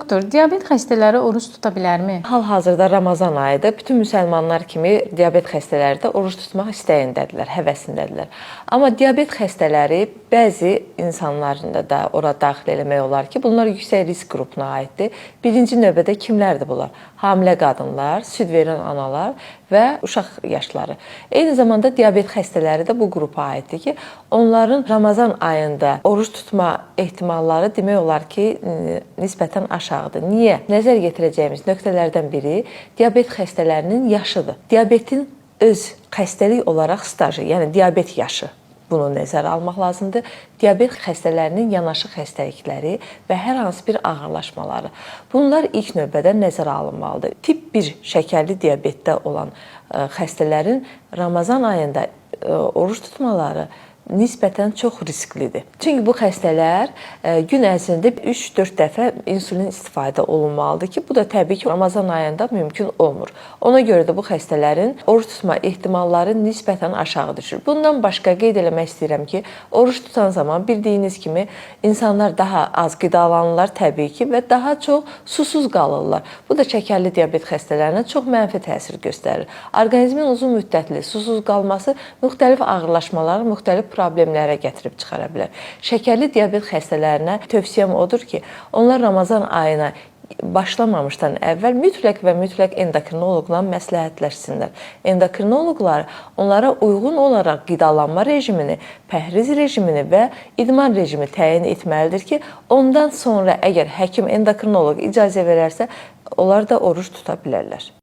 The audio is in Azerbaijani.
Doktor, diabet xəstələri oruc tuta bilərmi? Hal-hazırda Ramazan ayıdır. Bütün müsəlmanlar kimi diabet xəstələri də oruc tutmaq istəyindədirlər, həvəsindədirlər. Amma diabet xəstələri bəzi insanların da ora daxil eləmək olar ki, bunlar yüksək risk qrupuna aiddir. Birinci növbədə kimlərdir bunlar? Hamilə qadınlar, süd verən analar və uşaq yaşları. Eyni zamanda diabet xəstələri də bu qrupa aiddir ki, onların Ramazan ayında oruc tutma ehtimalları demək olar ki, nisbətən aşağıdır. Niyə? Nəzər yetirəcəyimiz nöqtələrdən biri diabet xəstələrinin yaşıdır. Diabetin öz xəstəlik olaraq stajı, yəni diabet yaşı, bunu nəzərə almaq lazımdır. Diabet xəstələrinin yanaşı xəstəlikləri və hər hansı bir ağırlaşmaları. Bunlar ilk növbədə nəzərə alınmalıdır. Tip 1 şəkərli diabetdə olan xəstələrin Ramazan ayında oruc tutmaları nisbətən çox risklidir. Çünki bu xəstələr gün ərzində 3-4 dəfə insulin istifadə olunmalıdır ki, bu da təbii ki, Ramazan ayında mümkün olmur. Ona görə də bu xəstələrin oruc tutma ehtimalları nisbətən aşağı düşür. Bundan başqa qeyd eləmək istəyirəm ki, oruc tutan zaman bildiyiniz kimi insanlar daha az qidalanırlar təbii ki və daha çox susuz qalırlar. Bu da şəkərli diabet xəstələrinə çox mənfi təsir göstərir. Orqanizmin uzun müddətli susuz qalması müxtəlif ağırlaşmalara, müxtəlif problemlərə gətirib çıxara bilər. Şəkərli diabet xəstələrinə tövsiyəm odur ki, onlar Ramazan ayına başlamamışdan əvvəl mütləq və mütləq endokrinoloqla məsləhətləşsinlər. Endokrinoloqlar onlara uyğun olaraq qidalanma rejimini, pəhriz rejimini və idman rejimi təyin etməlidir ki, ondan sonra əgər həkim endokrinoloq icazə verərsə, onlar da oruc tuta bilərlər.